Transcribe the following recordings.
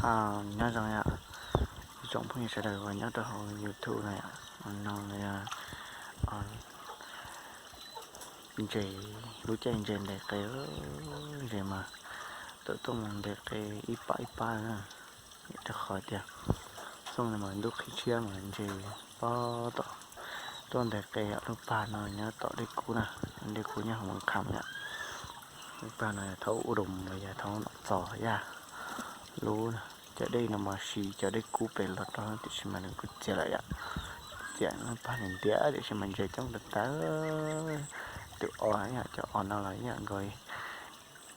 Nyob zoo yom, tsoom phooj ywg sawv daws uas nyob rau hauv YouTube no yom, no ntses, lub caij ntses ntes qe, ntses mas tawm tuaj mus ntes qe ib pab ib pab na, rau qhov tias xyoo no mas ntuj qhib tshiab mas ntses pob tom tuaj ntes qe. Lub pag no nyob tom dej kub na, dej kub nyob hauv Moos Kham yom. Lub pag no thaum ub los yog thaub Nom Txos Yaj lub na. Cov dej no mas siv cov dej kub pem los rau tiam sis mas nws kuj txias lawm yom. Txias, lub pag nws ntiav tiam sis mas ntses coob tag tag. Tus os yom, cov os no los yom nkaus li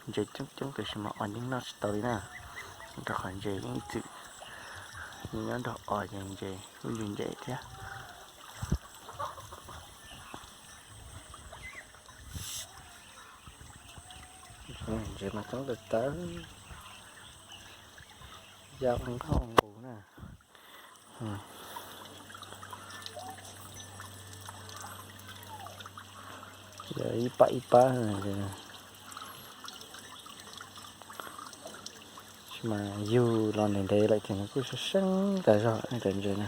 ntses coob coob tiam sis mas os yeej noj tsis tau li na, rau qhov ntses yeej ib txwm nyob nrog os ces ntses kuj ntse ntse thiab. Ntses mas coob tag tag, ya ua nkauj ua nqus na. Yog ib pab ib pab, tab sis mas yug los ntev ntev lawm ces nws kuj seeb seeb tas zog cov ntses na.